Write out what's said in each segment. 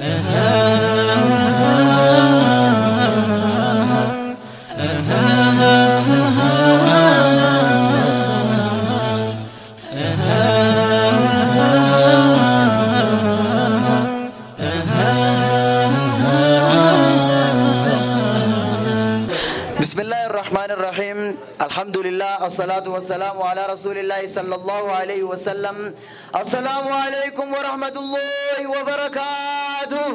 بسم الله الرحمن الرحيم. الحمد لله الصلاة والسلام على رسول الله صلى الله عليه وسلم. السلام عليكم ورحمة الله وبركاته.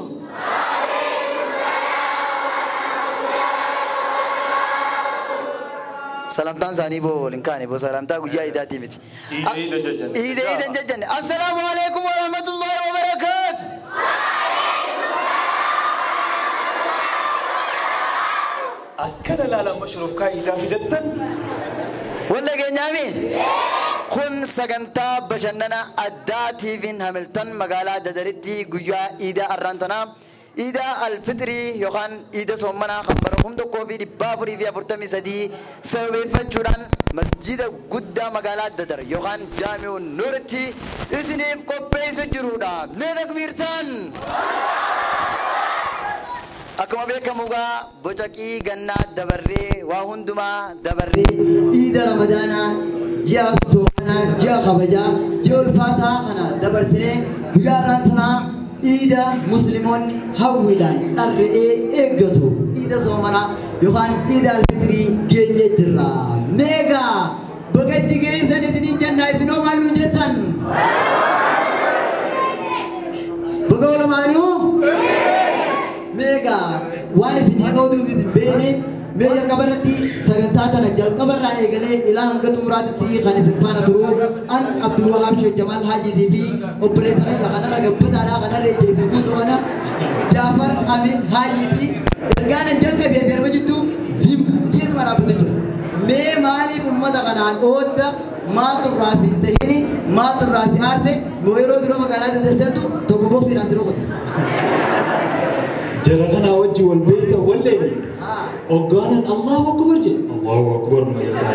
سلامتان زاني بو لنكاني بو سلامتا قجاي داتي بتي إيدا إيدا ججن. السلام عليكم ورحمة الله وبركاته. Akkana laalaan mashruuf iidaa fidattan. Walla geenyaamiin kun sagantaa bashannana addaa TV'n Hamilton magaalaa Dadaritti guyyaa iidaa arraantanaa iidaa alfitrii yookaan iida soommanaa kan bara 1443 sababeeffachuudhaan masjida guddaa magaalaa Dadar yookaan Jaami'u Nuuritti isiniif qopheessu jirudha. Mee takbiirtaan! Akkuma beekamu egaa bocaqii gannaa dabarree waa hundumaa dabarree iida ramadaanaa ji'a soomanaa ji'a kabajaa ji'a ulfaataa kana dabarsinee guyyaa har'aantanaa iida musliimoonni hawwiidhaan dharre'ee eeggatu iida soomanaa yookaan iida alfitrii geenyee jirra. Meegaa bagatti geessan isiniin jennaa isinoo maal nuun jettan? Baga olamaanuu? Meegaa waan isiniin ooduuf isin beene mee jalqabarratti sagantaa tana jalqabarraan eegalee ilaa hanga xumuraatti kan isin faana turu an Abdulwahaab Sheekh Jamaal Haajiitii fi obboleessa kiyya kanarra gabbataadhaa kanarra ija isin guutu kana Jaafar Amin Haajiitii ergaan an jalqabee fi erga jidduu zim jeetuma dhaabbatu jira. Mee maaliif uummata kanaan oodda maaltu irraa si hin tahini maaltu irraa si aarse moo yeroo dura magaalaa dadarseetu tokko boksiidhaan si rukute. Jara kanaa wajji wal beektan walleeni. Hoggaanan Allahu Akbar jedhe. Allahu Akbar ma jettaa.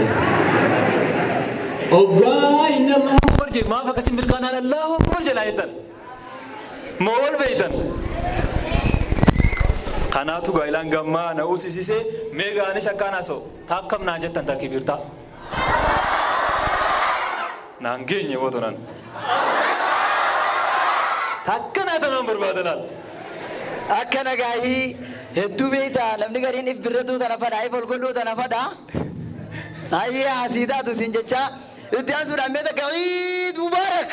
Hoggaa inni Allahu Akbar jedhe maaf akkasiin mirkaanaan Allahu Akbar jedhaa jettan. Moo wal beektan. Kanaatu gaa'ilaan gammaa na uusisisee mee gaanis akkaan haasa'u taakkam naan jettan takbiirtaa. Naan geenye bootonan. Takka naa tanaan barbaada laal. Akka nagaahii hedduu beektaa namni gariin if birratuu tana fadha if ol godhuu tana fadha. Ayyaa asii taatu siin jecha itti aansuudhaan mee takka Iid Mubaarak.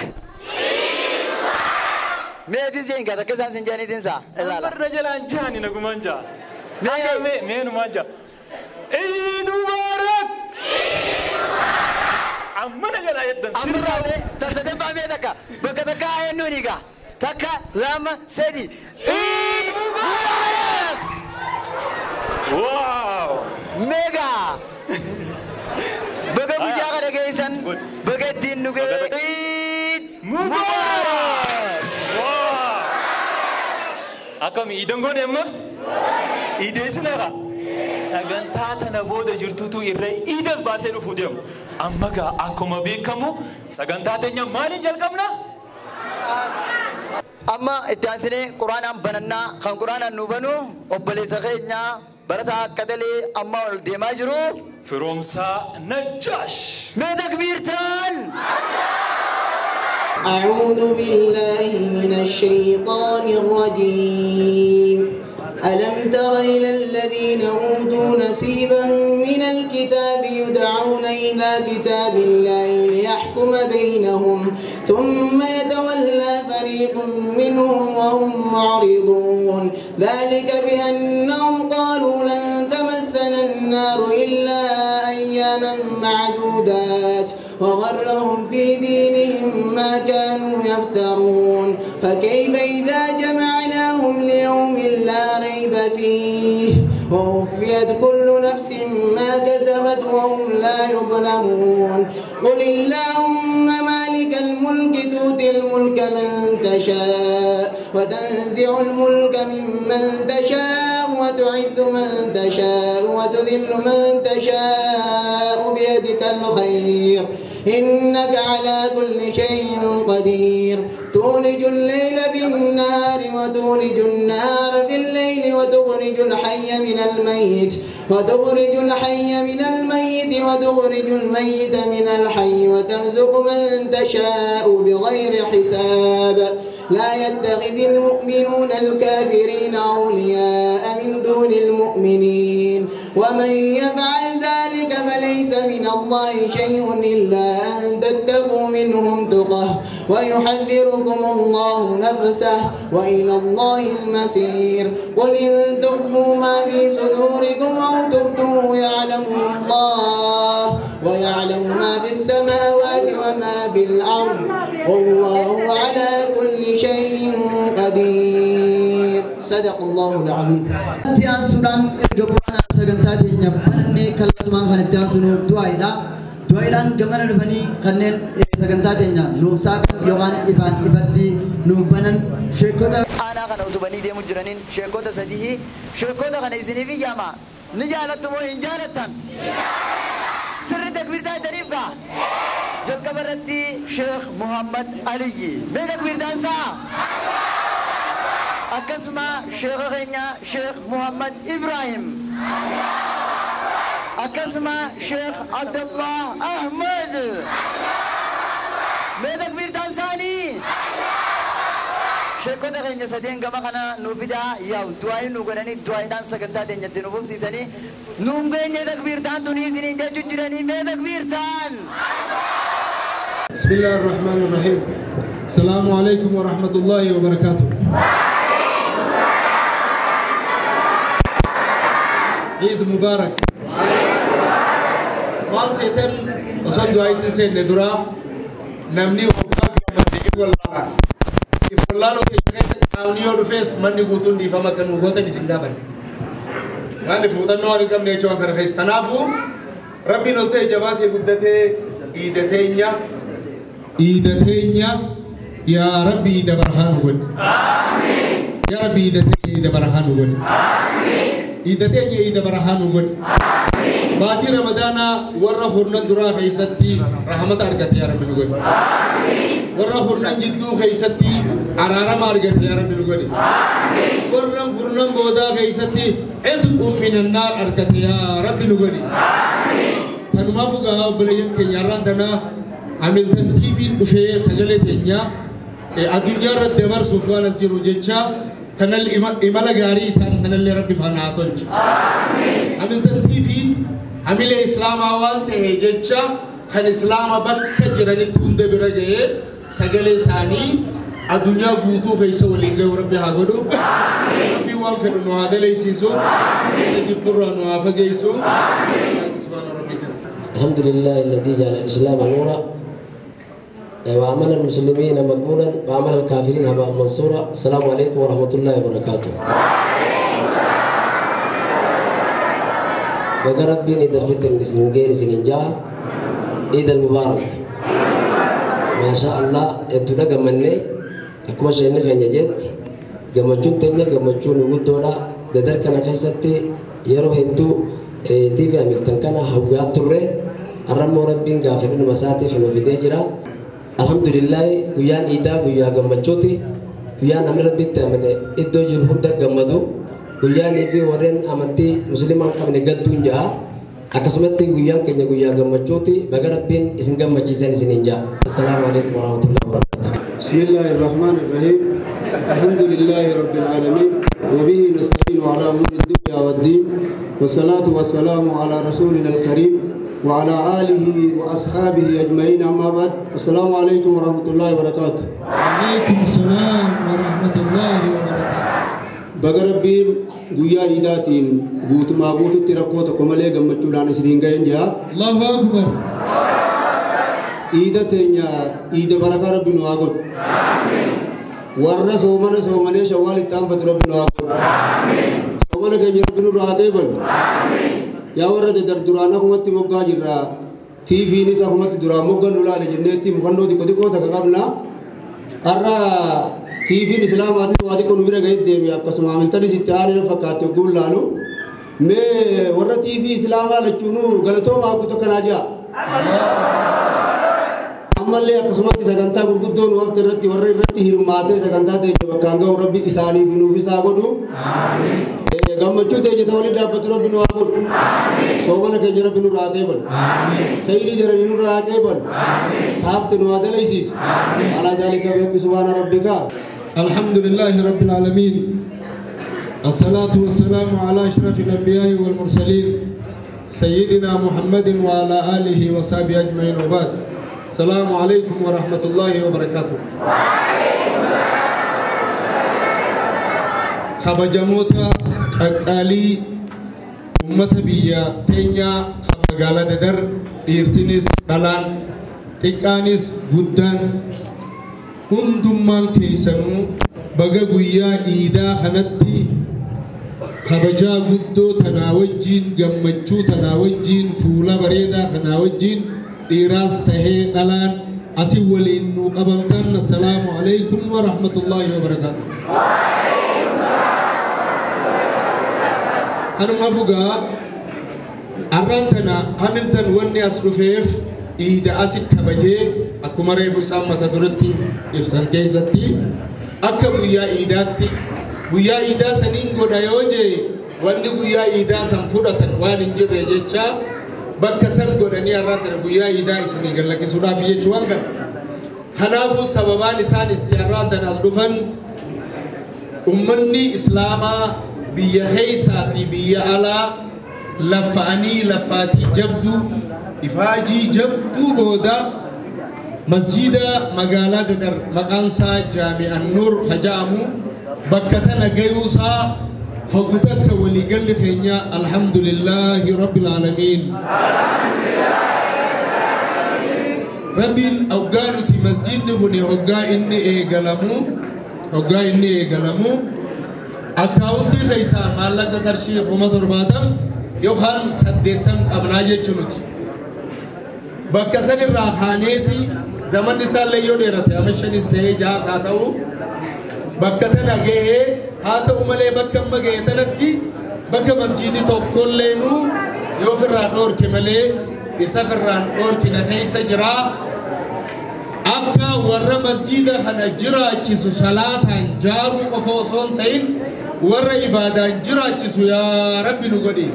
Meetiin siin gaa takka isaan siin jedhaniitiin saa ilaala. Barra jalaan jaani nagumaan jaa. Mee mee numaan jaa. Iid Mubaarak. Amma na jalaa jettan. Amma mee tasadeeffaa mee takka bakka takka eenyuun egaa. Takka lama sadi. Iid Mubaarak. Wow! Mega! Baga guyyaa kana geessan baga ittiin nu ga'e Iid Mubaarak. Wow! Akkami iidan goone amma? Iidee isinirra. Sagantaa tana booda jirtutu irra iidas baasee dhufuu deemu. Amma gaa akkuma beekamu sagantaa teenya maaliin jalqabna? Amma itti aansinee quraanaan banannaa kan quraanaan nu banu obboleessa keenya barataa akka dalee amma ol deemaa jiru. Firoomsaa Najjaash. Mee takbiirtaan! أعوذ بالله من الشيطان الرجيم. ألم تر إلى الذين أوتوا نصيبا من الكتاب يدعون إلى كتاب الله ليحكم بينهم ثم يتولى فريق منهم وهم معرضون. ذلك بأنهم قالوا لن تمسنا النار إلا أياما معدودات وغرهم في دينهم ما كانوا يفترون. فكيف إذا جمعناهم ليوم لا ريب فيه ووفيت كل نفس ما كسبت وهم لا يظلمون. قل اللهم مالك الملك تؤتي الملك من تشاء وتنزع الملك ممن تشاء وتعز من تشاء وتذل من تشاء بيدك الخير إنك على كل شيء قدير. تولج الليل في النهار وتولج النهار في الليل وتخرج الحي من الميت وتخرج الحي من الميت وتخرج الميت من الحي وترزق من تشاء بغير حساب. لا يتخذ المؤمنون الكافرين أولياء من دون المؤمنين ومن يفعل ذلك فليس من الله شيء إلا أن تتقوا منهم تقه ويحذركم الله نفسه وإلى الله المصير. قل إن تخفوا ما في صدوركم أو تبدوه يعلمه الله ويعلم ما في السماوات وما في الأرض والله على كل شيء قدير. صدق الله العظيم. Sudan erga sagantaa teenya banannee kallattumaan kan itti aansinu du'aayidha. Du'aayidhaan gamana dhufanii kanneen sagantaa teenya nuuf saaqan yookaan ifaan ifatti nuuf banan sheekota aanaa kana utubanii deemu jiraniin sheekota sadii sheekota kana isiniif iyyaama. Ni jaalattu moo hin jaalattan? Sirri takbiirtaa jedhaniif gaa? Jalqaba irratti Sheekh Muhammad Aliyyi. Mee takbiirtaan isaa? Akkasuma Sheekha keenya Sheekh Muhammad Ibrahim. Akkasuma Sheekh Abdullah Ahmad. Mee takbiirtaan isaanii? Sheekota keenya sadeen gama kana nu fidaa yaa'u du'aayi nu godhanii du'aayiidhaan sagantaa teenyatti nu fufsiisanii nuun geenye takbiirtaan tuni isiniin jechuu jiranii mee takbiirtaan. بسم الله الرحمن الرحيم. السلام عليكم ورحمة الله وبركاته. عيد مبارك. maal seetan osoo du'aayitti seenne dura namni hoggaa gammadee wallaalaa. If wallaaloo keenya keessa qaamni yoo dhufes manni guutuun dhiifama kan nu gootan isin gaafanne. Maaliif muuxannoo waan hin qabne jechuun kana keessa. Kanaafuu Rabbiin ol ta'e jabaatee guddatee iida teenya iida teenya yaa Rabbi iida barakaa nu godhi. Yaa Rabbi iida teenya iida barakaa nu godhi. Iida teenya iida barakaa nu godhi. Baatii Ramadaanaa warra hurnan duraa keessatti rahmata argate yaa Rabbi nu godhi. Warra hurnan jidduu keessatti araarama argate yaa Rabbi nu godhi. Warra hurnan boodaa keessatti itqun minannaar argate yaa Rabbi nu godhi. Tanumaaf gaa obboleeyyan keenya har'aan tana Hamilton TV'n dhufee sagalee teenya addunyaa irratti dabarsuuf waan as jiru jecha kanal imala gaarii isaan kanallee Rabbi faana haa tolchu. Hamilton TV'n hamilee Islaamaa waan ta'e jecha kan Islaama bakka jiranitti hunda bira ga'ee sagalee isaanii addunyaa guutuu keessa waliin ga'u Rabbi haa godhu. Rabbi waan fedhu nu haa daleessisu. Jibburraa nu haa fageessu. الحمد لله الذي جعل الإسلام نورا وعمل المسلمين مقبولا وعمل الكافرين هباء منصورا. السلام عليكم ورحمة الله وبركاته. وقرب بين عيد الفطر سنين سنين جاء عيد المبارك ما شاء الله. انتو لقى مني أكما شيء نخي نجد قمتشون تنجا قمتشون وقدورا ددر كان فيستي يروح انتو تي في عملتن كان حوجات ترى الرمو ربين غافلين مساتي في مفيدجرا. الحمد لله ويان إيدا ويا قمتشوتي ويان أمر ربي تأمن إدو جرهم دق قمدو ويان في ورين أمنتي مسلمان قبل قدون جا أكسمتي ويان كنيا ويا قمتشوتي بقربين إسن قمتشيزن إسنين جا. السلام عليكم ورحمة الله وبركاته. بسم الله الرحمن الرحيم. الحمد لله رب العالمين وبه نستعين على أمور الدنيا والدين والصلاة والسلام على رسولنا الكريم وعلى آله وأصحابه أجمعين. أما بعد، السلام عليكم ورحمة الله وبركاته. وعليكم السلام ورحمة الله وبركاته. بقربين ويا إيداتين قوت ما قوت التركوت كمالي قمتشولان سنين جاين جا. الله أكبر. إيداتين يا إيد بركة ربنا واقول. warra soomana soomanee shawwaal itti aanfatu rabbi nu haa godhu. Soomana keenya rabbi nurraa haa qeebalu. Yaa warra dadar duraan akumatti moggaa jirra. TV'nis akumatti duraan moggan nu laale jenneetti mufannoo xiqqoo xiqqoo takka qabna. Har'a TV'n Islaamaatis waa xiqqoo nu bira ga'ee deeme akkasuma Hamiltonis itti aanee fakkaate ogguun laalu. Mee warra TV Islaamaa lachuunuu galatooma haguutu akkanaa jira. Ammallee akkasumatti sagantaa gurguddoo nu hafte irratti warra irratti hirmaatee sagantaa teenya bakkaan ga'u rabbi isaaniif nuuf isaa godhu. Gammachuu teenya ta waliin dhaabbatu rabbi nu haa godhu. Soomana keenya rabbi nurraa haa qeebalu. Khayrii jaranii nurraa haa qeebalu. Taafte nu haa dalaysiisu. Alaa zaalika beeku subhaana rabbika. الحمد لله رب العالمين الصلاة والسلام على أشرف الأنبياء والمرسلين سيدنا محمد وعلى آله وصحبه أجمعين وبعد السلام عليكم ورحمة الله وبركاته. خبجموتا أكالي أمة بيا تينيا خبجالة در إرتنس دلان تكانس قدان hundummaan keessanuu baga guyyaa iidaa kanatti kabajaa guddoo tanaa wajjiin gammachuu tanaa wajjiin fuula bareedaa kanaa wajjiin dhiiraas tahee dhalaan asii waliin nu qabamtan. Assalaamu alaikum wa rahmatullaahi wa barakaatu. Kanuma fugaa arraan tana Hamilton wanni as dhufeef iida asi kabajee akkuma reefu isaan mata duratti ibsan keessatti akka guyyaa iidaatti guyyaa iidaa saniin godha yoo jee wanni guyyaa iidaa san fudhatan waan hin jirre jecha bakka san godhanii har'aa tana guyyaa iidaa isinii gallakkisuudhaaf jechuu waan kana. Kanaafuu sababaan isaan itti har'aa tana as dhufan ummanni islaamaa biyya keessaa fi biyya alaa laffa'anii laffaatii jabduu ifaajii jabduu booda masjida magaalaa Dadar maqaan isaa Jaami'an Nuur haja'amu bakka tana gayuusaa hogu takka waliigalli keenya alhamdulillaahi rabbil aalamiin. Rabbiin hoggaa nuti masjidni kun hoggaa inni eegalamu akkaawuntii keessaa maallaqa qarshii 70,000 yookaan 80 qabnaa jechuu nuti. Bakka san irraa kaaneeti zamanni isaallee yoo dheerate amma 5 ta'ee 6 haa ta'u bakka tana gahee haa ta'u malee bakka amma gahe tanatti bakka masjiidni tokkolleenu yoo ofirraa dhoorke malee isa ofirraan dhoorkina keessa jira. Akka warra masjiida kana jiraachisu salaataan jaaruu qofa osoo hin ta'in warra ibaadaan jiraachisu yaa rabbi nu godhi.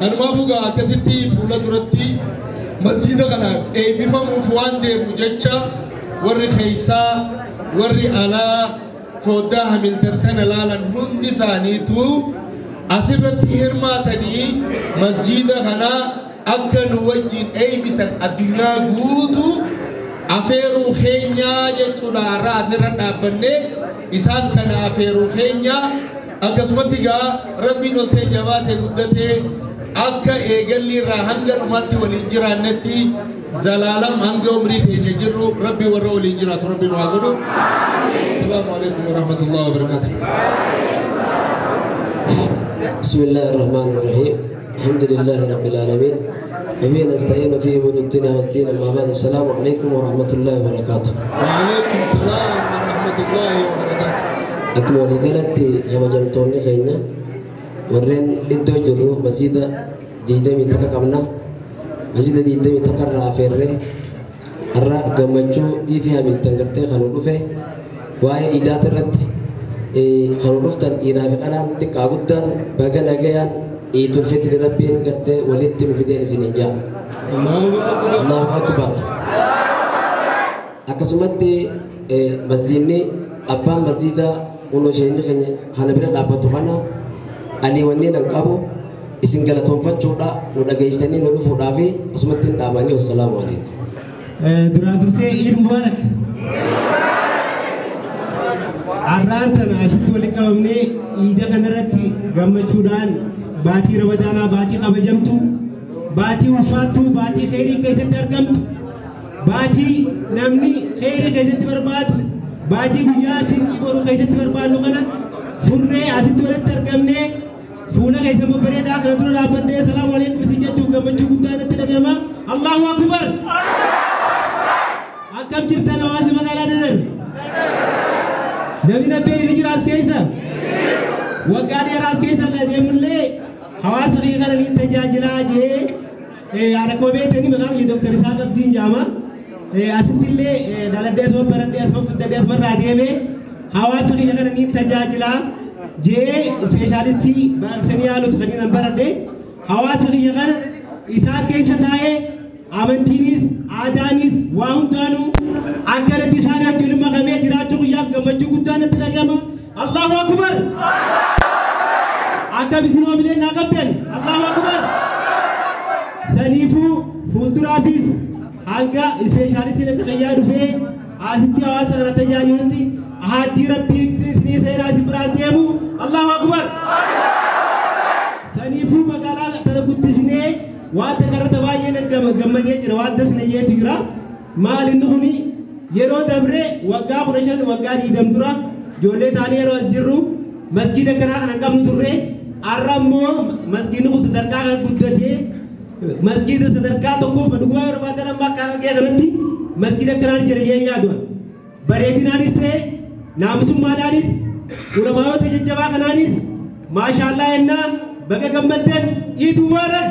Kanumaaf egaa akkasitti fuula duratti masjiida kanaaf eebbifamuuf waan deemu jecha warri keessaa warri alaa foddaa Hamilton tana laalan hundi isaaniitu asirratti hirmaatanii masjiida kana akka nu wajjin eebbisan addunyaa guutuu afeeruu keenyaa jechuudha. Har'a asirra dhaabbannee isaan kana afeeruu keenyaa akkasumatti egaa rabbiin ol ta'e jabaatee guddatee akka eegalli irraa hanga dhumaatti waliin jiraannetti zalaalam hanga umrii keenya jirru rabbi warra waliin jiraatu rabbi nu haa godhu. Assalaamu alaikum wa rahmatullahi wa barakaatuh. بسم الله الرحمن الرحيم. الحمد لله رب العالمين وبه نستعين في أمور الدنيا والدين. أما بعد، السلام عليكم ورحمة الله وبركاته. وعليكم السلام ورحمة الله وبركاته. Akkuma waliigalatti kabajamtoonni keenya warreen iddoo jirru masjiida 21 qabna. Masjiida 21 irraa afeerree har'a gammachuu dhiifii Hamilton gartee kan nu dhufe waa'ee iidaati irratti kan nu dhuftan dhiiraa fi dhalaan xiqqaa guddaan baga nagayaan Iidul Fitri rabbiin gartee walitti nu fideen isiniin jaa. Allahu akbar. Akkasumatti masjiidni abbaan masjiidaa uno isheen keenya kana bira dhaabbatu kana ani wanneen an qabu isin galatoonfachuudha nu dhageessanii nu dhufuudhaa fi asumatti hin dhaabanii. Wassalaamu alaikum. Duraan dursee Iid Mubaarak. Har'aan tana asitti walitti qabamnee iida kanarratti gammachuudhaan baatii Ramadaanaa baatii kabajamtuu baatii ulfaattuu baatii kheyrii keessatti argamtu baatii namni kheyrii keessatti barbaadu baatii guyyaa sinqii boruu keessatti barbaadnu kana furree asitti walitti argamnee fuula keessa babbareedaa kana dura dhaabbannee salaamu alaikum isin jechuuf gammachuu guddaa natti dhagahama. Allahu akbar. Akkam jirtan hawaasa magaalaa Dadar? Namni nabbee ni jira as keessa? Waggaa dheeraa as keessa na deemullee hawaasa kee kana ni tajaajilaa jee akkuma beektanii maqaan kiyya Dr. Isaaq Abdiin jedhama. Asittillee dhaladhee asuma baradhee asuma guddadhee asuma irraa deemee hawaasa kiyya kana niin tajaajilaa jee ispeeshaalistii baqaqsanii yaaluutu kan inni baradhe hawaasa kiyya kana isaan keessa taa'ee amantiinis aadaanis waa hundaanuu akkanatti isaanii wajjin makamee jiraachuu guyyaaf gammachuu guddaa natti dhagahama. Allahu Akbar! Akkam isin oomilee naa qabdan? Allahu Akbar! Saniifuu fuulduraafis hanga ispeeshaalistiin akka fayyaa dhufee asitti hawaasa kana tajaajilutti ahaaddii rabbiitti isinii seenaa isin biraan deemu. Allahu Akbar! Saniifuu magaalaa tana guddisnee waan takka baay'ee gammadee jira waan tasna jeetu jira. Maal inni kuni yeroo dabre waggaa 15 waggaa 20 dura ijoollee taanii yeroo as jirru masgiida akkanaa kana hin qabnu turre. Har'a immoo masgiidni kun sadarkaa kana guddatee masgiida sadarkaa tokkoof dhugumaa yeroo baatan amma akka argee kanatti masgiida akkanaan jira jee yaadu. Bareedinaanis ta'e naamusummaadhaanis ulamaayota jajjabaa kanaanis maashaallaa ennaa baga gammaddan Iid Mubaarak.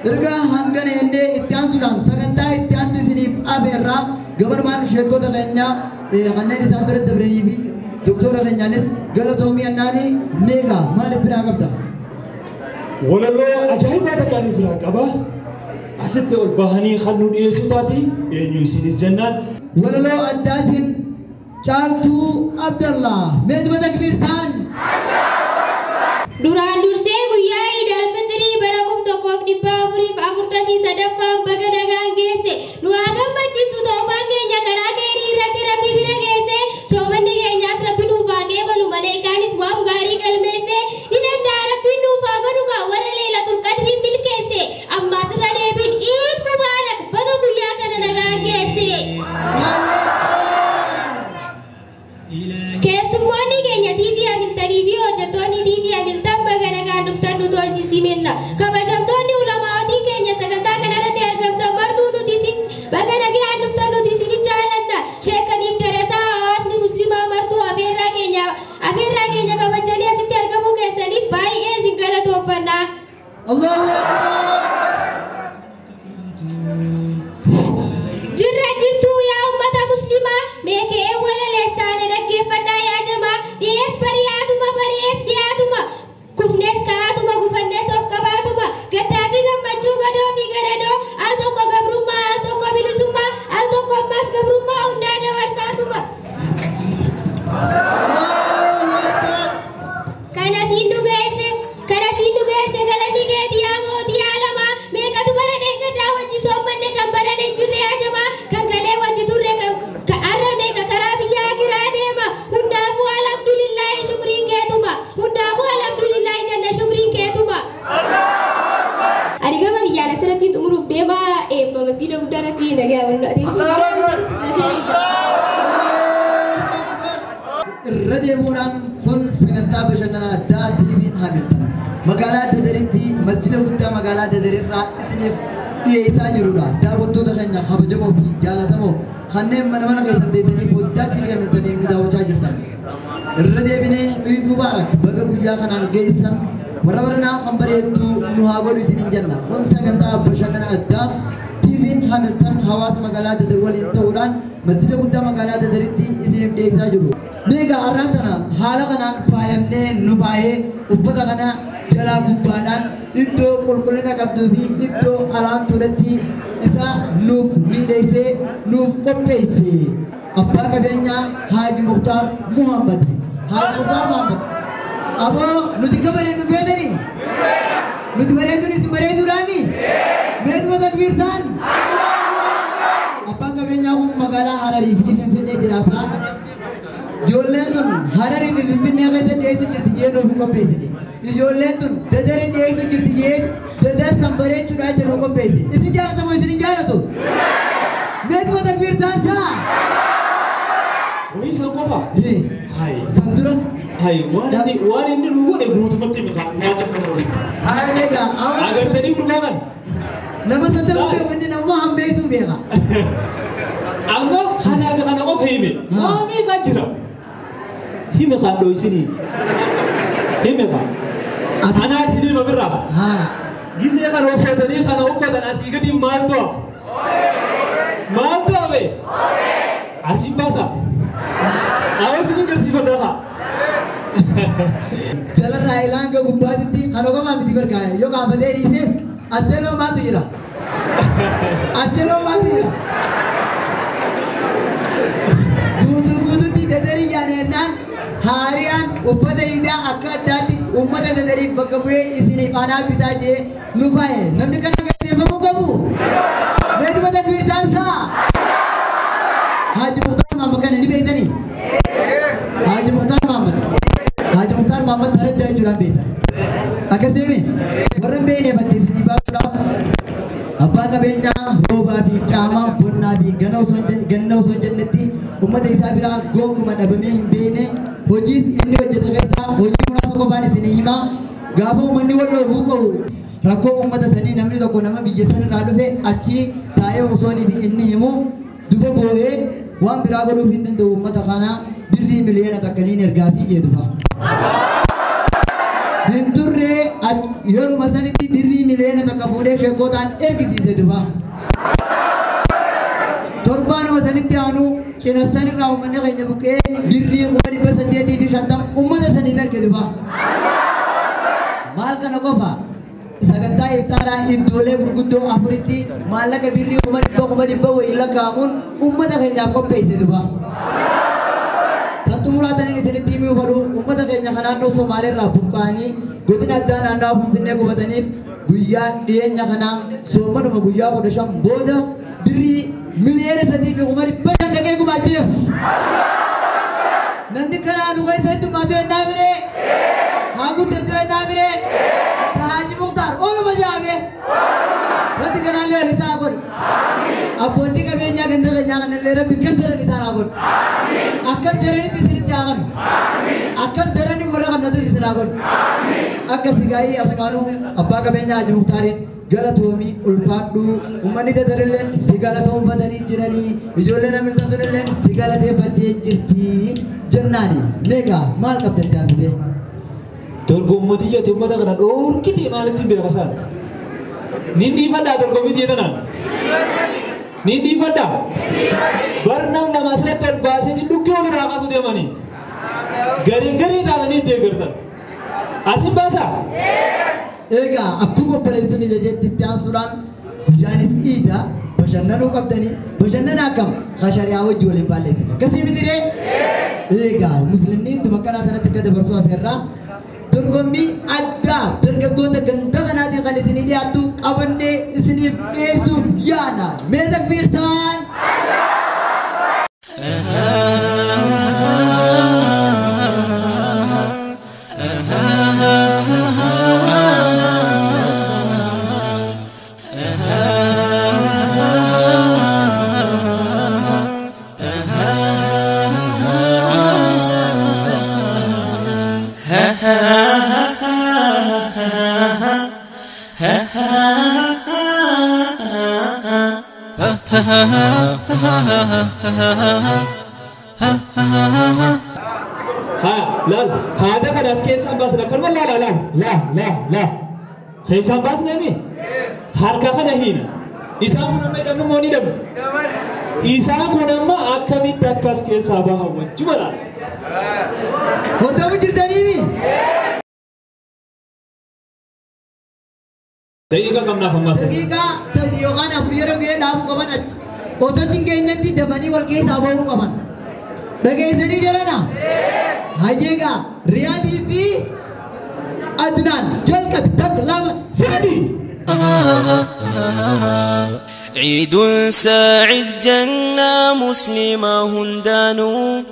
Erga hangana jennee itti aansuudhaan sagantaa itti aantu isiniif afeerraa gabanumaan sheekota keenyaa kanneen isaan bira dabranii fi doktora keenyaanis galatoomii annaanii meeqa maaliif biraa qabda? Walaloo ajaa'ibaa takkaanii biraa qaba. Asitti ol bahanii kan nu dhiyeessu taati eenyu isinis jennaan. Walaloo addaatiin Caaltuu Abdallaa meetuma takbiir ta'an. Duraan dursee guyyaa Iid al-Fitrii bara 1443ffaan baga nagaan geesse. Nu haa gammachiiftu toofaan keenya karaa keerii irratti rabbi bira geesse. Soomanni keenyaas rabbi nuuf haa qeebalu maleekaanis waan gaarii galmeesse. Ni danda'a rabbiin nuuf haa godhu gaa warra Leelatul Qadriin milkeesse. Ammaas irra deebiin Iid Mubaarak baga guyyaa kana nagaan geesse. Keessummoonni keenya TV Hamiltanii fi hojjettoonni TV Hamiltan baga nagaan dhuftan nuti hoosisimenna. Kabajamtoonni ulamaatiin keenya sagantaa kanarratti argamtan martuu nuti isin baga nagaan dhuftan nuti isin jaalanna. Sheekaniif darasaa hawaasni musliimaa martuu afeerraa keenya kabajanii asitti argamuu keessaniif baay'ee isin galatooffanna. Allahu Akbar! Jirra jirtuu yaa uummata musliimaa meekee walaleessaana dhaggeeffannaa yaa jamaa dhiyees bari'aatuma bari'ees dhiyaatuma kufnees ka'aatuma gufannees of qabaatuma gaddaa fi gammachuu gadoo fi gadadoo al tokko gabrummaa al tokko bilisummaa al tokko ammaas gabrummaa hundaa dabarsaatuma. Kana siin dhugeesse galanni keeti yaa mootii alamaa meeqatu bara dheengaddaa wajji soommanne kan bara hin jirre yaa jamaa kan kalee wajji turre kan har'a meeqa karaa biyyaa kiraa deema hundaafuu alhamdulillaahi shukriin keetuma hundaafuu alhamdulillaahi janna shukriin keetuma. Ani gama kiyyaan asirratti xumuruuf deema eebba masgiida guddaa irratti nagaa wal adeemsisu. Irra deemuudhaan kun sagantaa bashannanaa addaa TV'n Hamiltan magaalaa Dadaritti masjida guddaa magaalaa Dadarirraa isiniif dhiyeessaa jirudha. Daawwattoota keenya kabajamoo fi jaalatamoo kanneen mana mana keessan teessanii foddaa TV Hamiltaniin nu daawwachaa jirtan. Irra deebinee Iid Mubaarak baga guyyaa kanaan geessan warra baranaa kan bareedduu nu haa godhu isiniin jenna. Kun sagantaa bashannana addaa TV'n Hamiltan hawaasa magaalaa Dadar waliin ta'uudhaan masjida guddaa magaalaa Dadaritti isiniif dhiyeessaa jiru. Meeqa har'aan tana haala kanaan faayamnee nu faayee uffata kana jalaa gubbaadhaan iddoo qulqullina qabduu fi iddoo alaamtuudhatti isa nuuf miidheessee nuuf qopheesse. Abbaa qabeenyaa Haaji Muktaar Muhammad. Haaji Muktaar Muhammad. Aboo nuti akka bareednu beekanii? Nuti bareeduun isin bareeduudhaani? Meetuma takbiir ta'an? Abbaan qabeenyaa kun magaalaa Hararii fi Finfinnee jiraata. Ijoolleen tun Hararii fi Finfinnee keessa dhiyeessu jirti jee nuuf hin qopheessine. Ijoolleen tun Dadarii dhiyeessu jirti jee Dadar san bareechuudhaan jedhu qopheesse. Isin jaalatamoo isin hin jaalatu? Meetuma takbiir taasisaa? Wayii san qofa? Hayi. San dura? Hayi waan inni nu godhe guutumatti miti. Waa cakkama. Hayi meeqa? Agartanii gurbaa kana? Nama san ta'uu beeku inni nama hambeessuu beeka. Amma kanaa fi kana qofa hime. Waa meeqa jira? Hime kan dho'isinii. Hime kan. Anaa isinii mabirraa. Gisee kana uffatanii kana uffatan asii gadi maaltu hafa? Maal ta'e? Asiin baasa. Awwa isin garsiifadhaa. Jalarraa ilaa gubbaatitti kan ogamaa miti bargaa'e yoo gaafatee dhiisees as jaloo maatu jira. As jaloo maatu jira. Guutuu guutuutti dadarii yaadannaan haariyaan uffata iidaa akka addaatti uummata dadariif bakka bu'ee isiniif aanaa bitaa jee nu faaye. Namni kana gaggeeffamuu qabu. Meetuma takbiirtaan isaa. Haaji Mukhtaar Mahammad kana ni beektanii? Haaji Mukhtaar Mahammad. Haaji Mukhtaar Mahammad taraddaa jechuudhaan beektan. Akkasii warra hin beekne baddeessanii baasuudhaaf abbaa qabeenyaa roobaa fi caamaa bonnaa fi ganna osoo hin jennetti uummata isaa biraa gonkumaa dhabamee hin beekne hojiis inni hojjete keessaa hojii muraasa qofaan isinii himaa gaafa uummanni wal loluu qabu rakkoo uummata sanii namni tokko nama biyya sanarraa dhufe achi taa'ee osoo inni himu duba boo'ee waan biraa godhuuf hin danda'u uummata kanaa birrii miliyoona takkaniin ergaa fi jedhufa. Hin turre yeruma sanitti birrii miliyoona takka fuudhee sheekootaan ergisiise duba. Torbaanuma sanitti aanu cina sanirraa uummanni keenya buqqee birrii 850,000 uummata saniif erge duba. Maal kana qofa sagantaa iftaaraa iddoolee gurguddoo afuritti maallaqa birrii 100,000 wayii lakkaa'amuun uummata keenyaaf qopheesse duba. Kan xumuraataniin isinitti himuu fedhu uummata keenya kan naannoo Somaaleerraa buqqa'anii godina addaa naannawaa Finfinnee qubataniif guyyaa dhiyeenya kanaa soomanuma guyyaa 15 booda birrii 3,500,000 dhaqee gumaacheef. Namni kanaa nu keessatti maatu ennaa biree haa guddatu ennaa biree Haaji Mukhtaar ooluma jaame Rabbi kanaallee ol isaa godhu. Abbootii qabeenyaa ganda keenyaa kanallee Rabbi akkas daran isaan haa godhu. Akkas daranitti isinitti haa godhu. Akkas darani warra kannatu isin haa godhu. Akkasi gaa'ii asumaanuu abbaa qabeenyaa Haaji Mukhtaariin galatoomii ulfaadhu uummanni dadarilleen si galatoonfatanii jiranii ijoollee namni tatunilleen si galateeffattee jirti jennaani. Meeqa maal qabda itti aansitee? Dorgommii jette uummata kana dhoorkite maalitti beeka isaan? Niin dhiifadhaa dorgommii jettanaan? Niin dhiifadhaa? Barnaan lama asirratti ol baaseeti dhukkee ol irraa kaasuu deemanii. Garee garee taatanii deeggartan. Asin baasaa? Egaa akkuma obboleessa kiyya jetti itti aansuudhaan guyyaanis iida bashannanuu qabdanii bashannana akkam shari'aa wajji waliin balleessine. Akkasii miti ree? Egaa muslimni ittuma akkanaa sanatti akka dabarsuu hafeerraa dorgommii addaa dargaggoota ganda kanaatiin kan isinii dhiyaattu qabannee isiniif dhiyeessuuf yaana. Mee takbiirtaan? Laal haada kanas keessaan baasna akkanuma laala laal laal laal laal keessaan baasnee harka kana hiina isaan kun amma hidhamnu moo ni hidhamnu isaan kun amma akkamitti akkas keessaa bahan wajjuma laala. Hordofuu jirtaniimi. Daqiiqaa qabnaaf ammaa sadii. Daqiiqaa 3 yookaan 4 yeroo ga'ee dhaabuu qaban achi. Osoo hin geenyetti dafanii wal keessaa bahuu qaban. Dhageessanii jirana? Hayyeegaa Riyaadii fi Adnaan jalqabi takka lama sadii. عيد ساعد جنة مسلمة هندانو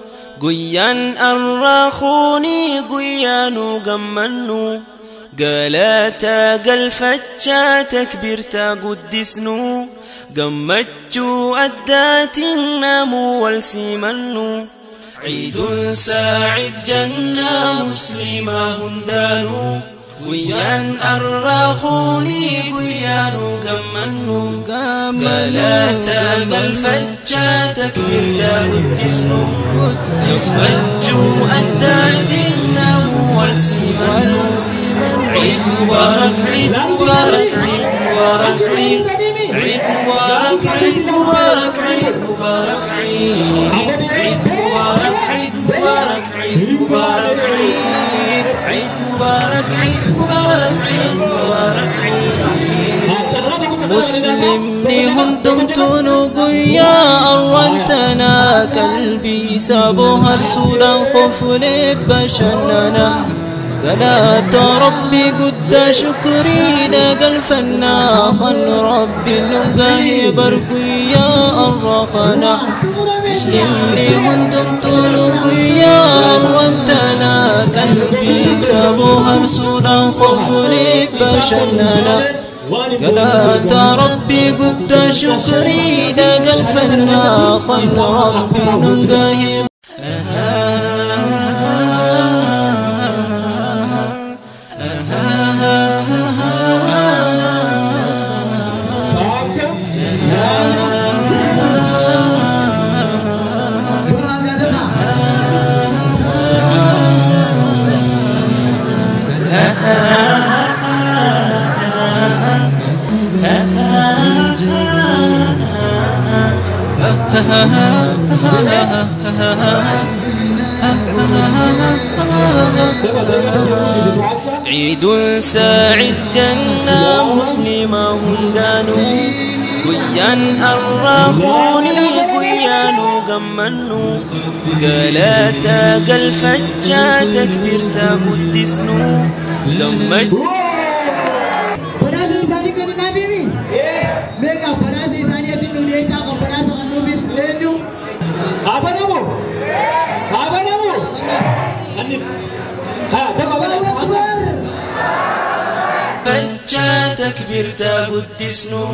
قيان أراخوني قيانو قمنو قالاتا قلفتشا تكبيرتا قدسنو قمتشو أدات النامو والسيمنو عيد ساعد جنة مسلمة هندانو قيان أراخوني قيانو قمنو قالاتا قلفتشا تكبيرتا قدسنو قمتشو أدات النامو والسيمنو عيد مبارك عيد مبارك عيد مبارك عيد عيد مبارك عيد مبارك عيد مبارك عيد عيد مبارك عيد مبارك عيد مبارك عيد عيد مبارك عيد مبارك عيد مبارك عيد مسلمني هندمتونو قيا أرنتنا قلبي سابوها رسولا خوف لبشننا قلات ربي قد شكري دق الفنا خن ربي نقاه برقيا الرخنا مسلمني هندمتونو قيا أرنتنا قلبي سابوها رسولا خوف لبشننا قلات ربي قد شكري دق الفنا خن ربي نقاه عيد ساعد جنة مسلمة هندانو قيان الراخوني قيانو قمنو قلاتا قلفجا تكبيرتا قدسنو لما فجأة تكبيرتا قدسنو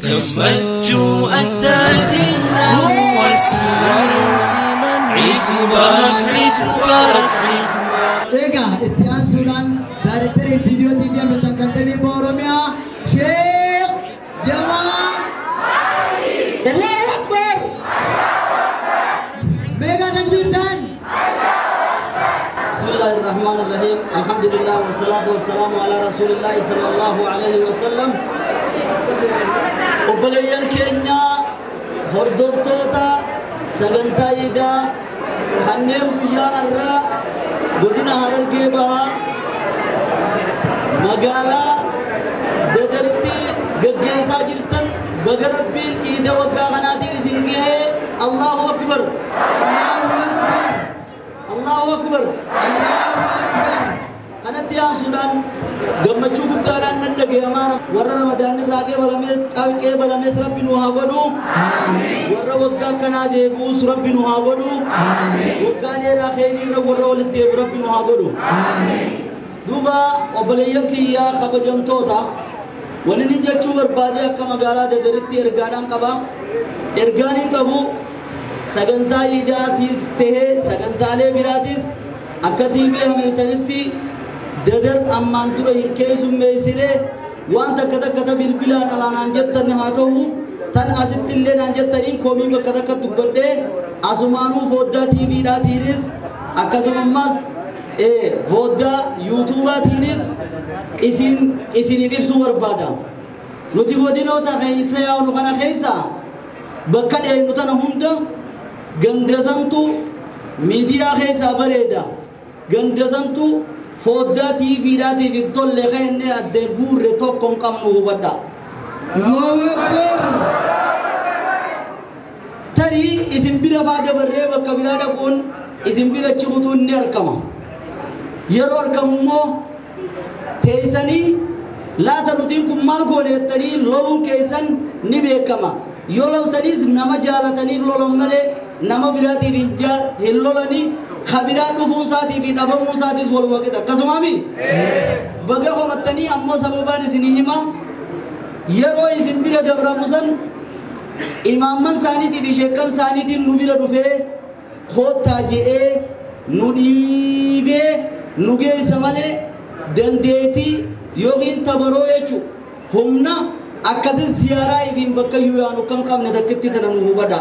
يمجو أداتنا والسمان عيد مبارك عيد مبارك عيد مبارك. Egaa itti aansuudhaan daarektara istiidiyoo TV Amantaan kan ta'e Oromiyaa Sheekh Jamaal Allahu Akbar. Meeqa takbiirtaan? بسم الله الرحمن الرحيم الحمد لله والصلاة والسلام على رسول الله صلى الله عليه وسلم. Obboleeyyan keenya hordoftoota sagantaa iidaa kanneen guyyaa har'aa godina Harargee Bahaa magaalaa Dadaritti gaggeessaa jirtan baga Rabbiin iida waggaa kanaatiin isin gahee. Allahu Akbar, Allahu Akbar, Allahu Akbar. Kanatti aansuudhaan gammachuu guddaadhaan nan dhagayamaa warra Ramadaan irraa qeebalamees Rabbi nu haa godhu, warra waggaa akkanaa deebi'us Rabbi nu haa godhu, waggaa dheeraa kheyriirra warra walitti deebi'u Rabbi nu haa godhu. Duuba obboleeyyan kiyyaa kabajamtoota, wanni inni jechuu barbaade akka magaalaa Dadaritti ergaadhaan qaba. Ergaan hin qabu sagantaa iidaatis tahee sagantaalee biraatis akka TV ameetanitti Dadar ammaan dura hin keessummeessine waan takka takka ta bilbilaan alaanaan jettan haa ta'u tan asitti illee naan jettaniin komii bakka takka dubbadhee asumaanuu foddaa TVdhaatiinis akkasumammas foddaa yuutuubaatiinis isiniif ibsuu barbaada. Nuti godinoota keessa yaa'u kana keessa bakka dheeynu tana hunda gandasamtu miidiyaa keessaa bareeda gandasamtu foddaa TVdhaatiif hin tolle kenne addee guurre tokko hin qabnu hubadha. Tarii isin bira faa dabarree bakka biraa dhaquun isin bira cikutuun ni argama. Yeroo argamu immoo teessanii laata nutiin kun maal goone jettanii loluun keessan ni beekama. Yoo loltaniis nama jaalataniif lolan malee nama biraatiif hin lolanii kabiraa dhufuu isaatii fi dhabamuu isaatis waluma qixa. Akkasumaami baga komattanii ammoo sababaan isinii hima yeroo isin bira dabramu san imaamman isaaniitii fi sheekkan isaaniitiin nu bira dhufee koottaa je'ee nu dhiibee nu geessa malee dandeettii yookiin tabaroo jechuun humna akkasis ziyaaraa ifiin bakka iyyuu yaanu kan qabne takkitti tana nu hubadha.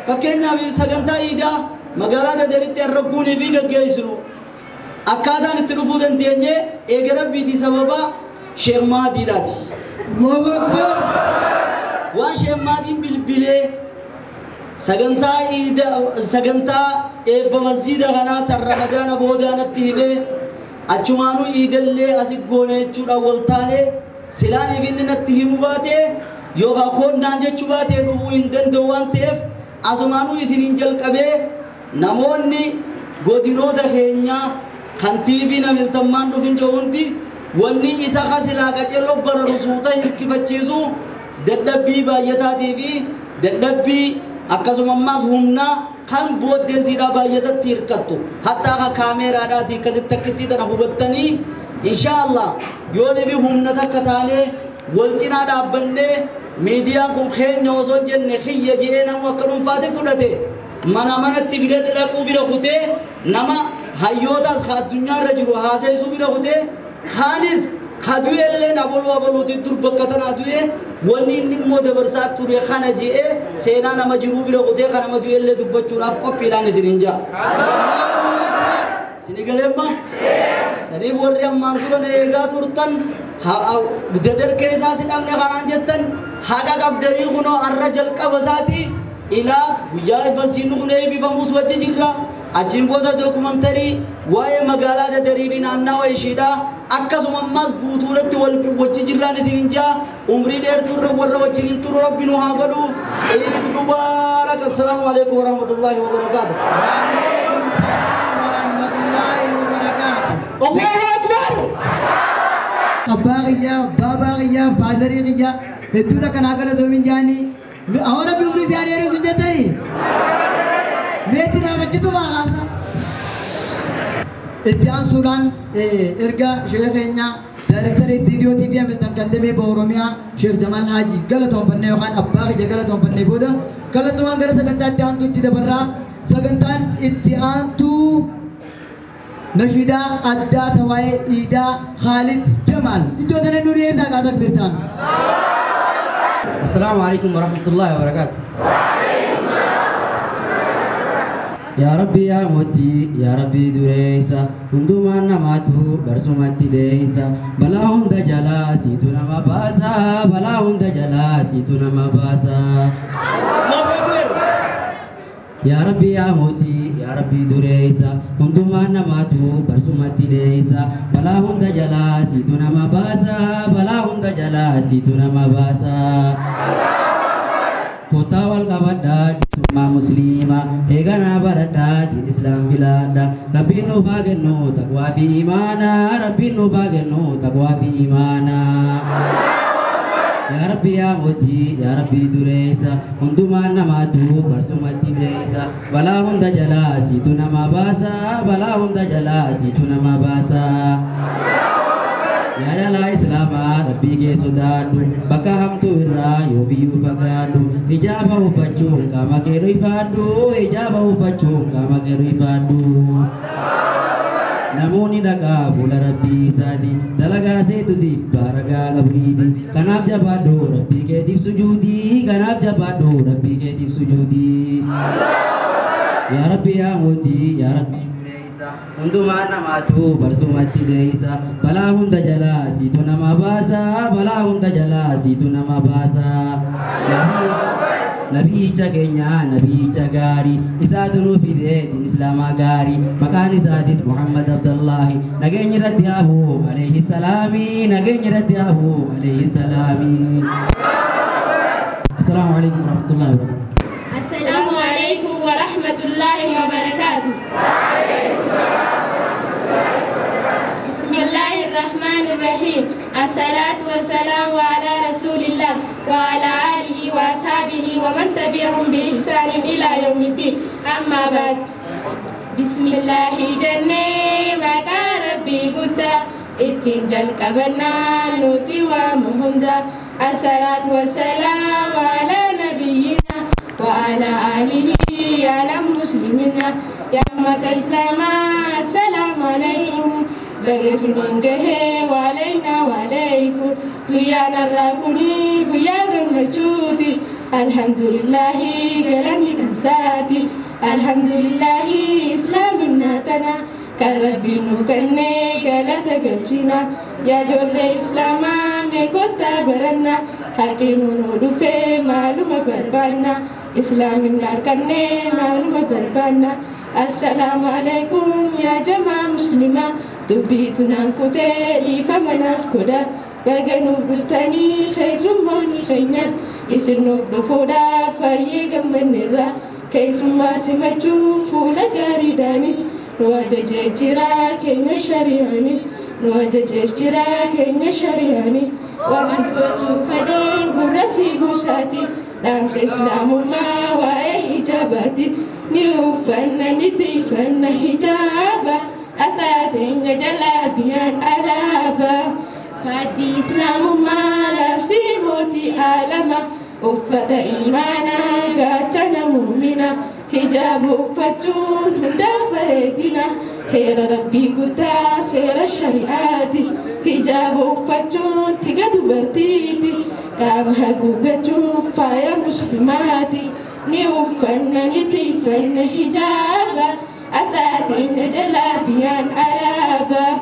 Fakkeenyaaf sagantaa iidaa magaalaa Dadaritti arrabkuunii fi gaggeessinu akkaataan itti dhufuu dandeenye eega Rabbiitii sababa Sheekh Mahdiidhaati. Allahu Akbar. Waan Sheekh Mahdiin bilbilee sagantaa iida sagantaa eebba masjiida kanaa tan Ramadaana boodaanatti himee achumaanuu iidallee asi goone jechuudhaan wal taanee silaaniif inni natti himu baatee yookaan koonnaan jechuu baatee dhufuu hin danda'u waan ta'eef asumaanuu isiniin jalqabee namoonni godinoota keenyaa kan TV namiltammaan dhufin jiru hundi wanni isa kasilaa qaceelloo bararu suuta hirkifachiisu dadhabbii baay'ataatii fi dadhabbii akkasuma ammaas humnaa kan booddeensiidhaa baay'atatti hirkattu hatta akka kaameeraadhaatii akkasitti akkitti tana hubattanii inshaallah yoo nifi humna takka taanee wal cinaa dhaabbannee miidiyaan kun keenya osoo hin jenne kiyya jedhee namuu akka dhuunfaatti fudhate mana manatti bira dhaquu bira kutee nama hayyootaas ka addunyaarra jiru haaseessuu bira kutee kaanis ka du'elleen aboluu aboluuti dur bakka tanaa du'e wanni inni immoo dabarsaa ture kana je'ee seenaa nama jiruu bira kutee ka nama du'ellee dubbachuudhaaf qophiidhaan isiniin ja'a. Isinii galeemma? Saniif warri ammaan turan eegaa turtan Dadar keessaa si dhabne kanaan jettan haqa qabdanii kunoo arra jalqaba isaatii ilaa guyyaa masjiidni kun eebbifamus wajji jirra. Achiin booda dookumantarii waa'ee magaalaa Dadarii fi naannawa ishiidha. Akkasuma ammas guutuudhatti wal wajji jirraan isiniin jaa umrii dheertuurra warra wajjiniin turu rabbi nu haa godhu. Eid Mubaarak. Assalaamu alaikum warahmatullaahi wabarakaatu. Allahu Akbar. Abbaa kiyyaa, baabaa kiyyaa, faadarii kiyyaa hedduuta kanaa galatoomin jaanii awwa rabbi umrii isaanii dheeressu hin jettanii? Meetti dhaabachitu baa kaasa. Itti aansuudhaan erga sheekha keenya daayirektarii istiidiyoo TV Hamilton kan damee baha Oromiyaa Sheekh Jamaal Haajii galatoonfannee yookaan abbaa kiyya galatoonfannee booda kallattumaan gara sagantaa itti aantuutti dabarraa. Sagantaan itti aantuu nashiidaa addaa tawaa'ee Iidaa Khaalid Jamaal. Iddoo tana nu dhiyeessaa kaa takbiirtaan. Assalaamu alaikum warahmatullahi wabarakatuh. Yaa Rabbi yaa mootii yaa Rabbi dureessa hundumaan namaatu barsumatti deessa balaa hunda jalaa siitu nama baasa balaa hunda jalaa siitu nama baasa. Yaa Rabbi yaa mootii yaa Rabbi dureessa hundumaan namaatu barsumatti deessa balaa hunda jalaa siitu nama baasa balaa hunda jalaa siitu nama baasa. Kottaa wal qabadhaa bilisummaa musliimaa eeganaa baradhaa diin islaam filadhaa rabbiin nuuf haa kennu taqwaa fi imaanaa rabbiin nuuf haa kennu taqwaa fi imaanaa. Yaa Rabbi yaa mootii yaa Rabbi dureessa hundumaan namaatu barsumatti deessa balaa hunda jalaa siitu nama baasa balaa hunda jalaa siitu nama baasa. Yaa dhalaa islaamaa rabbii kee sodaadhu bakka hamtuu irraa yoo biyyuu fagaadhu hijaaba uffachuun qaama kee dhuunfaadhu hijaaba uffachuun qaama kee dhuunfaadhu. Namoonni dhaqaa fuula rabbii isaati dalagaa seetu siif baaragaa qabriiti kanaaf jabaadhu rabbii keetiif sujuudii kanaaf jabaadhu rabbii keetiif sujuudii. Yaa Rabbi yaa mootii yaa Rabbi hundumaan namaatu barsumatti deessa balaa hunda jalaa siitu nama baasa balaa hunda jalaa siitu nama baasa. Nabiyyicha keenya nabiyyicha gaarii isaatu nu fide diin islaamaa gaarii maqaan isaatis Muhammad Abdullahi nageenya irratti haa bu'u alayhi salaami nageenya irratti haa bu'u alayhi salaami. Assalaamu alaikum warahmatullahi wabarakatuh. Assalaamu alaikum warahmatullahi wabarakatuh. Bismillahirrahmanirrahim. Assalatu wassalamu ala rasulillah wa ala alihi wa ashabihi wa man tabi'ahum bi ihsanin ila yawmiddin. Amma ba'd. Bismillahi jenne maqaa rabbii guddaa ittiin jalqabannaa nuti waamu hunda. Assalatu wassalamu ala nabiyyina wa ala alihi ya muslimina ya ummatal islamaa assalamu alaikum. Baga isiniin gahee waalaynaa waalaikum guyyaan har'aa kuni guyyaa gammachuuti alhamdulillahi galanni kan saati alhamdulillahi islaaminaa tana Kan rabbiin nu kennee galata galchina. Yaa ijoollee islaamaa mee kottaa baranna. Haqni nu dhufee maaluma barbaanna. Islaaminna harkannee maaluma barbaanna. Assalaamu alaikum yaa jamaa muslimaa. Dubbiitu naan kutee dhiifama naaf godha. Baga nuuf dhuftanii keessummoonni keenyas isin nuuf dhufuudhaaf baay'ee gammanneerra. Keessummaa simachuu fuula gaariidhaani nu ajajee jira keenya shari'aani. Nu ajajee jira keenya shari'aani. Waan dubbachuu fedheen gurra sii buusaati. Dhaamsa islaamummaa waa'ee hijaabaati. Ni uffanna ni tiifanna hijaaba. Asaateenya jalaa biyyaan alaabaa. Faajjii islaamummaa labsii mootii alama. Uffata imaanaa gaachana muumina. Hijaaba uffachuun hundaaf bareedina. Heera rabbii guddaa seera shari'aati. Hijaaba uffachuun tiga dubartiiti. Qaama haguuggachuun faaya muslimaati. Ni uffanna ni tiifanna hijaaba. Asaateenya jalaa biyyaan alaabaa.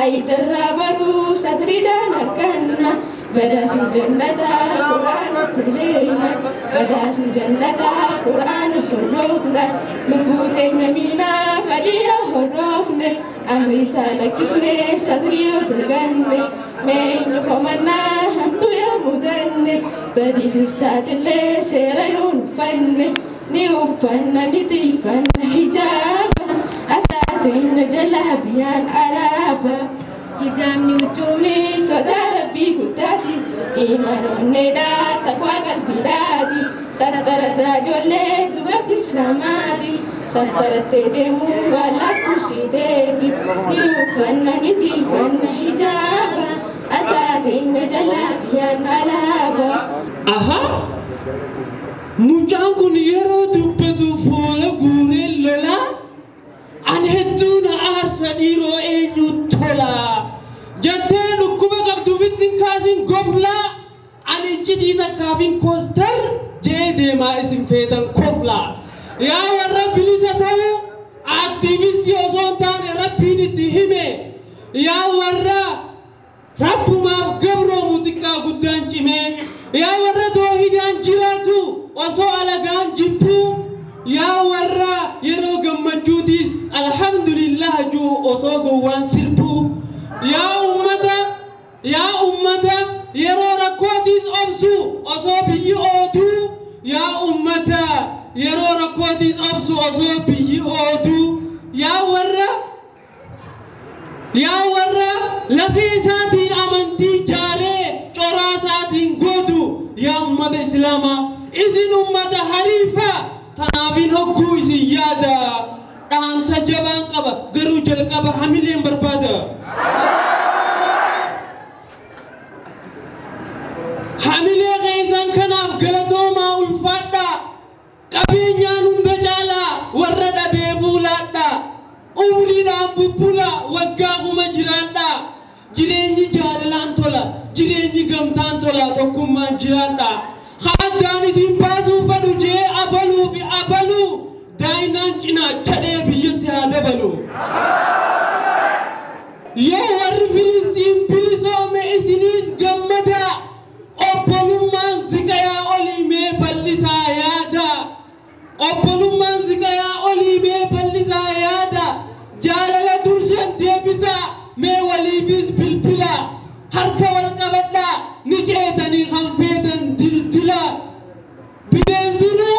Ayidarraa baruu satriidhaan harkanna. Badhaasni jannataa quraana taleena. Badhaasni jannataa quraana hordofna. Lubbuu teenya miinaa fadhiya hordofne. Amri isaa lakkisnee satrii yoo daganne. Meenyu homannaa hamtuu yoo mudanne. Badiif ibsaatillee seera yoo nuffanne. Ni uffanna ni tiifanna hijaaba. Asaateenya jalaa biyyaan alaabaa. Hijaabni huccuumni sodaa rabbii guddaati. Imaanonneedhaa taqwaa qalbiidhaati. Sattararraa ijoollee dubartii islaamaati. Sattarattee deemuu waan laaftuu siiteeti. Ni uffanna ni tiifanna hijaaba. Asaateenya jalaa biyyaan alaabaa. Aha! Mucaan kun yeroo dubbatu fuula guuree lolaa. Ani hedduu na aarsa dhiiroo eenyu tola. Jettee dhukkuba qabduufitti hin kaasin goflaa. Ani iccitii takkaafin koostar jee deemaa isin feetan koflaa. Yaa warra bilisa ta'u aktiivistii osoo hin taane rabbiin itti hime. Yaa warra rabbumaaf gabroomu xiqqaa guddaan cimee. Yaa warra toohidaan jiraatu osoo alagaan jibbuu. Yaa warra yeroo gammachuutis alhamdulillah juu osoo gowwaan sirbuu. Yaa ummata yeroo rakkootis obsu osoo biyyi ootuu. Yaa ummata yeroo rakkootis obsu osoo biyyi ootuu. Yaa warra lafee isaatiin amantii jaaree coraa isaatiin gootu. Yaa ummata islaamaa isin ummata hariifaa. Tanaafin hogguu isin yaada. Dhaamsa jabaan qaba garuu jalqaba hamileen barbaada. Hamilee keessan kanaaf galatoomaa ulfaadhaa. Qabeenyaan hunda caalaa warra dhabee fuulaadhaa. Umriidhaan bubbulaa waggaa kuma jiraadhaa. Jireenyi jaalalaan tola, jireenyi gamtaan tola, tokkummaan jiraadhaa. Haddaan isin baasuu fedhu jee abaluu fi abaluu daa'imman cinaacha dhee biyyatti haa dabalu. Yoo warri Filistiin bilisoome isiniis gammadaa. Obbolummaan ziqayaa olii mee bal'isaa yaada. Obbolummaan ziqayaa olii mee bal'isaa yaada. Jaalala durshan deebisaa mee waliifis bilbilaa. Harka wal qabadhaa ni ceetanii kan feetan dildila. Bineensinuu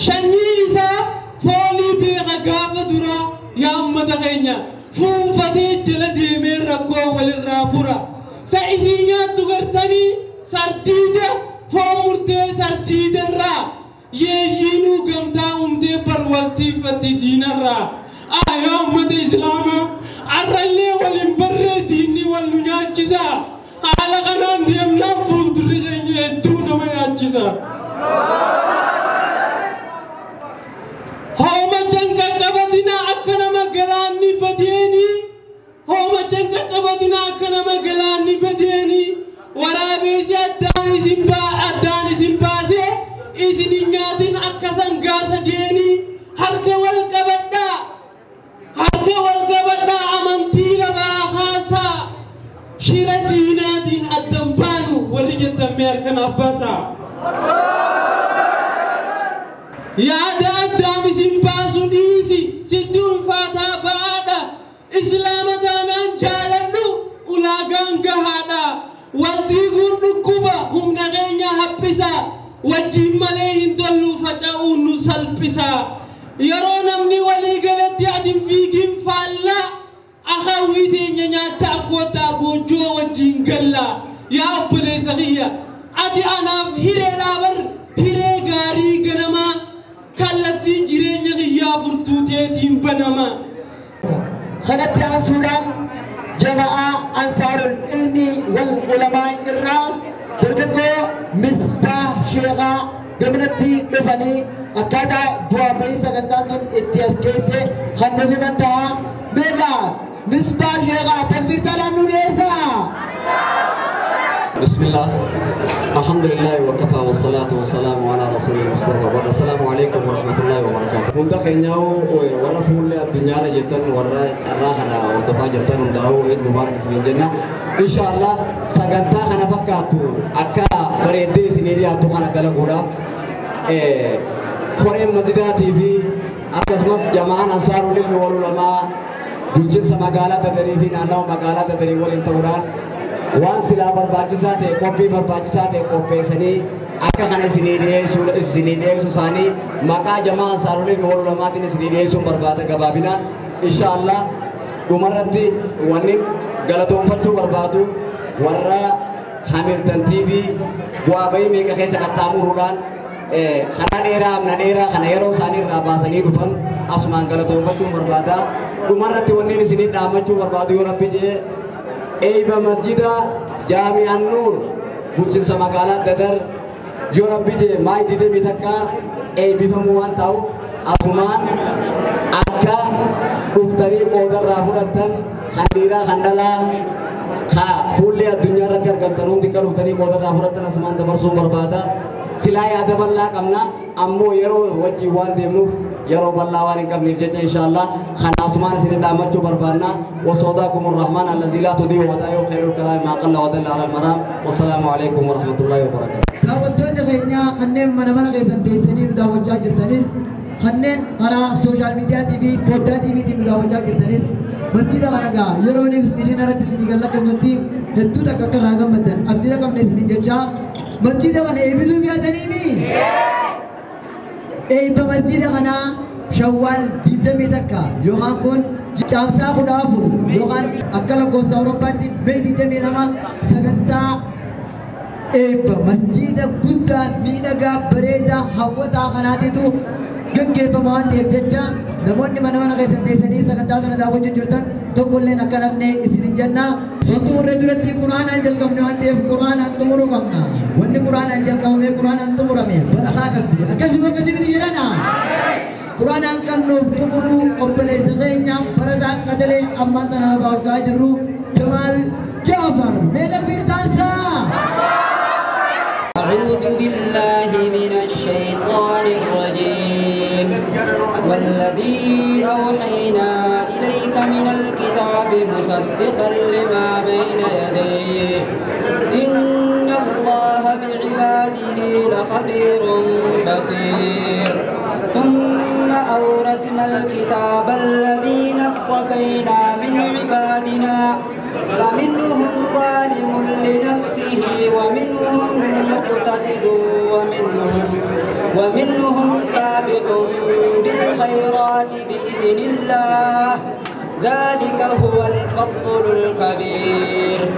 sanyii isaa foolii beeka gaafa duraa yaa ummata keenya. Fuunfatee jala deemee rakkoo walirraa fura. Sa isii nyaattu gartanii sardiida foon murtee sardiidarraa. Yeeyyiinuu gamtaa umtee barwaltiifatti diinarraa. Yaa ummata islaamaa arrallee waliin barree diinni wal nu nyaachisa. Haala kanaan deemnaan fuuldurri keenya hedduu nama nyaachisa. Hoomachaan qaqqabatinaa akka nama galaanni badeenii. Hoomachaan qaqqabatinaa akka nama galaanni badeenii. Waraabeessi addaan isin baasee isin hin nyaatin akka sangaa sadeenii. Harka wal qabadhaa. Harka wal qabadhaa. mee harkanaaf baasaa. Yaada addaan isin baasu dhiisi sitti ulfaataa ba'aadha. Islaama taanaan jaaladhu ulaagaan gahaadha. Wal diiguun dhukkuba humna keenya haphisa. Wajjin malee hin tollu faca'uun nu salphisa. Yeroo namni walii galatti ati fiigin faallaa. Akaawwii teenya nyaacha akkootaa goojjoo wajjin galla. Yaa obboleessa kiyya ati anaaf hireedhaa bar hiree gaarii ganamaa kallattiin jireenya kiyyaa furtuu teetiin banama. Kanatti aansuudhaan jama'aa Ansaarul Ilmii wal Ulamaa irraa dargaggoo Misbaa Sheekaa gamanatti dhufanii akkaataa bu'aa bahii sagantaan tun itti as geesse kan nuuf himan ta'a. Meeqa Misbaa Sheekaa takbiirtaadhaan nu dhiyeessaa. بسم الله الحمد لله وكفى والصلاة والسلام على رسول المصطفى وبعد. السلام عليكم ورحمة الله وبركاته. هندا خينياو ورا فول الدنيا رجتن ورا كراهنا وردفا جرتن هنداو عيد مبارك اسم الجنة إن شاء الله سجنتا خنا فكاتو أكا بريدي سنيدي أتو خنا دلقورا خورم مسجداتي في أكسمس جماعة أنصار للعلماء bulchiinsa magaalaa Dadarii fi naannawaa magaalaa Dadarii waliin ta'uudhaan waan silaa barbaachisaa ta'e qophii barbaachisaa ta'e qopheessanii akka kana isinii dhiyeessuu isaanii maqaa jamaa Ansaarul Ilmi wal Ulamaatiin isinii dhiyeessuun barbaada gabaabinaan inshaallah dhumarratti wanni galatoonfachuu barbaadu warra Hamilton TV bu'aa bahii meeqa keessa qaxxaamuruudhaan karaa dheeraa amna dheeraa kana yeroo isaanii irraa baasanii dhufan asumaan galatoonfachuun barbaada. Dhumarratti wanneen isinii dhaammachuu barbaadu yoo rabbi jedhe eeyba masjida Jaami'an Nuur bulchiinsa magaalaa Dadar yoo rabbi jedhe maay didemii takka eebbifamuu waan ta'uuf asumaan akka dhuftanii qoodarraa fudhattan kan dhiiraa kan dhalaa ka fuullee addunyaa irratti argamtan hundi akka dhuftanii qoodarraa fudhattan asumaan dabarsuun barbaada. Silaa yaada bal'aa qabna ammoo yeroo wajjin waan deemnuuf yeroo bal'aa waan hin qabneef jecha inshaallah kana asumaan isin dhaammachuu barbaanna. Wasodaakum arrahmaan allazii laa tudii'u wadaa'i'u khayrul kalaami maa qalla wa dalla alal maraam. Wassalaamu alaikum warahmatullaahi wabarakaatuh. Daawwattoonni keenya kanneen mana mana keessan teessanii nu daawwachaa jirtanis kanneen karaa sooshaal miidiyaatii fi foddaa tiiviitiin nu daawwachaa jirtanis masjida kana gaa yeroo inni iskiriina irratti isinii gallakkisnutti hedduu takka akka irraa gammaddan abdii qabne isiniin jechaa masjida kana eebbisuuf yaadaniimi. Eebba masjida kanaa Shawwaal 21 yookaan kun caamsaa 14 yookaan akka lakkoofsa Awurooppaatti Mee 22 sagantaa eebba masjida guddaa miidhagaa bareedaa hawwataa kanaatitu gaggeeffama waan ta'eef jecha namoonni mana mana keessan teessanii sagantaa kana daawwachuu jirtan tokkolleen akka namne isinin jenna. Xumurree duratti Quraanaan jalqabne waan ta'eef Quraanaan xumuruu qabna. Wanni Quraanaan jalqabame Quraanaan xumurame barakaa qabdi. Akkasuma akkasumatti jirana. Quraanaan kan nuuf xumuruu obboleessa keenya barataa qadalee ammaan tana lafa ol ka'aa jirru Jamaal Jaafar. Mee takbiir taasisaa. أعوذ بالله من الشيطان الرجيم. والذي أوحينا إليك من الكتاب مصدقا لما بين يديه إن الله بعباده لخبير بصير. ثم أورثنا الكتاب الذين اصطفينا من عبادنا فمنهم ظالم لنفسه ومنهم مقتصد ومنهم سابق بالخيرات بإذن الله ذلك هو الفضل الكبير.